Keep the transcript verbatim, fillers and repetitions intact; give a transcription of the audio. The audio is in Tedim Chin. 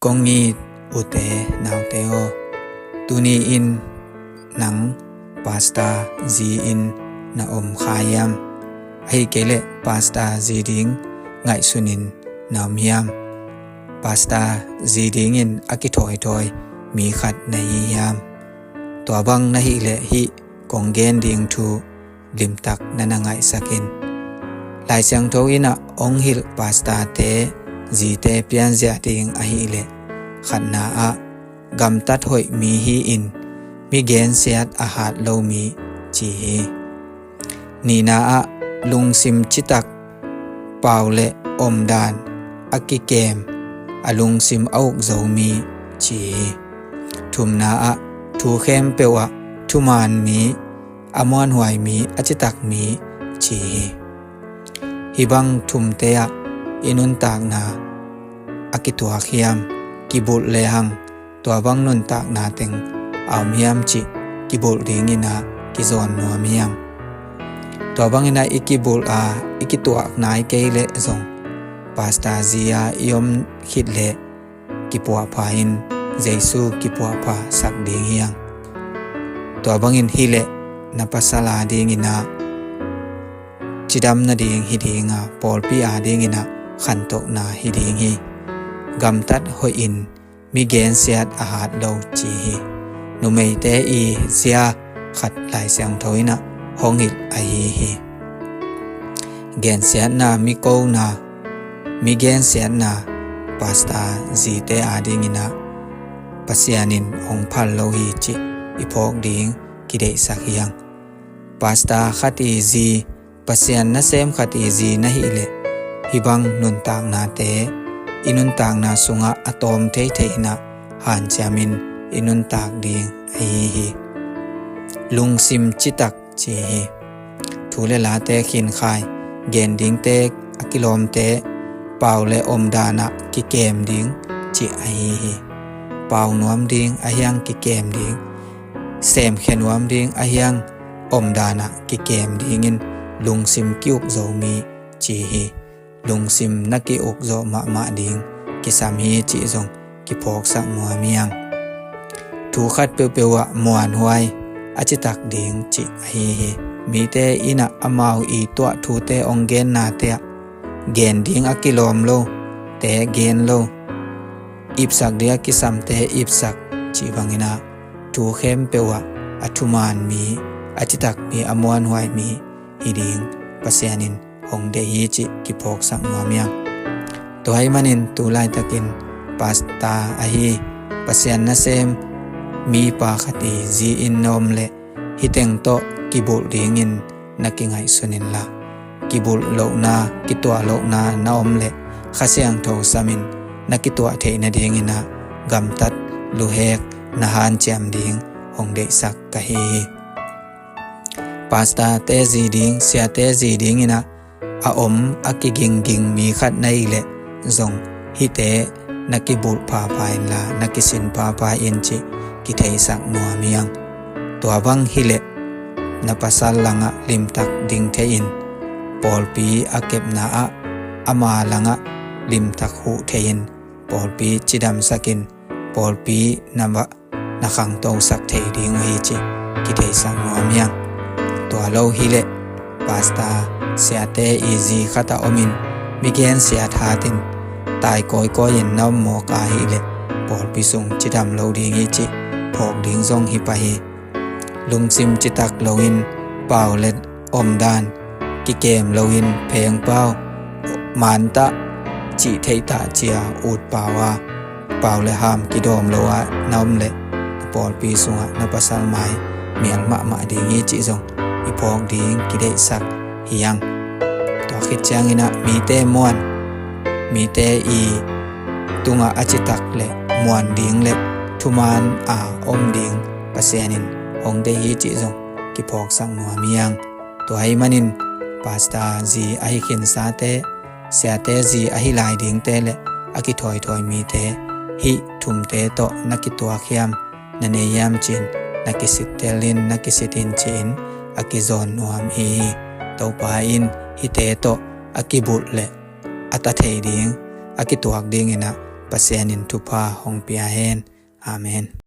Ong it ute naute aw, tuni in nang pastor zi in na om kha hiam? Ahi kei leh pastor zi ding ngaihsun in na om hiam? Pastor zi dingin a kithawithawi mi khat na hi hiam? Tua bang na hih leh hih kong gen ding thu limtak na na ngaihsak in. Lai Siangtho in ah hong hilh pastorte zite pianziah ding ahih leh, khatna ah gamtat hoih mi hi-in mi gensiat a hat lo mi ci hi. Nihna ah lungsim citak, pau le omdan a kikem, a lungsim a uk zo mi ci hi. Thumna ah thu khempeuh ah thuman mi, a muanhuai mi, a citak mi ci hi. Hih bang thumte ah i nuntakna a kituak hiam? Kibulh lehang tua bang nuntakna teng a om hiam cih kibulh dingin ah kizawn nuam hiam? Tua bangin ah i kibulh a i kituak nai kei leh zong, pastor zi a i om khit leh kipuahpha in Jesu kipuahpha sak ding hiang. Tua bangin hi leh na pasal a dingin ah cidam nading hi ding a, pawlpi a dingin ah khantohna hi ding hi. Gamtat hoih in mi gensiat a hat lo ci hi. Numeite i zia khat Lai Siangtho in ah hong hilh ahi hi. Gensiatna, mi kona, mi gensiatna pastor zite a dingin ah Pasian in hong phal lo hi cih i phawk ding kideihsak hiang. Pastor khat i zi, Pasian nasem khat i zi na hih leh, hih bang nuntaknate i nuntakna sungah a tawm theithei in ah hanciamin i nuntak ding ahi hi. Lungsim citak ci hi. Thu le late khinkhai, gen dingte a kilawmte, pau le omdan ah kikem ding cih ahi hi. Pau nuam ding a hiang kikem ding, semkhia nuam ding a hiang omdan ah kikem dingin lungsim ki-uk zo mi ci hi. Lungsim na ki-uk zawh mahmah ding kisam hi cih zong kiphawksak nuam hiang. Thu khat peuhpeuh ah muanhuai a citak ding cih ahi hi. Mite in ah amau i tuah thute hong gennate ah gen ding a kilawm lote gen lo, ipsak ding a kisamte ipsak cih bangin ah thu khempeuh ah a thuman mi, a citak mi, a muanhuai mi hi ding Pasian in hong deih hi cih kiphawksak nuam hiang. Tua ahih manin tu laitakin pastor ahi, Pasian nasem mipa khat i zi in na om leh, hih teng tawh kibulh dingin na kingaihsun inla, kibulh lohna, kituah lohna na om leh, Kha Siangtho samin na kituah theih nadingin ah gamtat, luhek na hanciam ding hong deihsak ka hi hi. Pastorte zi ding, siate zi dingin ah a om a kigingging mi khat na hih leh zong, hihte na kibulh phapha inla, na kisin phapha in cih kitheisak nuam hiang. Tua bang hi leh na pasal langah limtak ding thei-in, pawlpi a kepna ah ama langah limtak huh thei-in, pawlpi cidamsakin, pawlpi na ba na khangtosak thei ding uh hi cih kitheisak nuam hiang. Tua lo hi leh pastor, siate i zi khat a omin mi gensiat hatin tai kawikawi in na om mawk ahih leh, pawlpi sung cidam lo ding hi cih phawk ding zong hi pah hi. Lungsim citak loin pau le omdan kikem loin phengpau, mantah, cih theitah cia utpau a, pau le ham kidawm lo a na om leh, na pawlpi sungah na pasal mai mial mahmah ding hi cih zong i phawk ding kideihsak hiang. Tua khit ciangin ah mite muan, mite i tungah a citak le muan ding le thuman a om ding Pasian in hong deih hi cih zong kiphawksak nuam hiang. Tua ahih manin pastor zi ahi khinsate, siate zi ahi lai dingte le a kithawithawi mite, hih thumte tawh na kituak hiam, na nei hiam ci-in na kisittel in, na kisit in ci-in a kizawn nuam hi hi. Topa in hihte tawh a kibulh le a ta thei ding, a kituak dingin ah Pasian in thupha hong pia hen. Amen.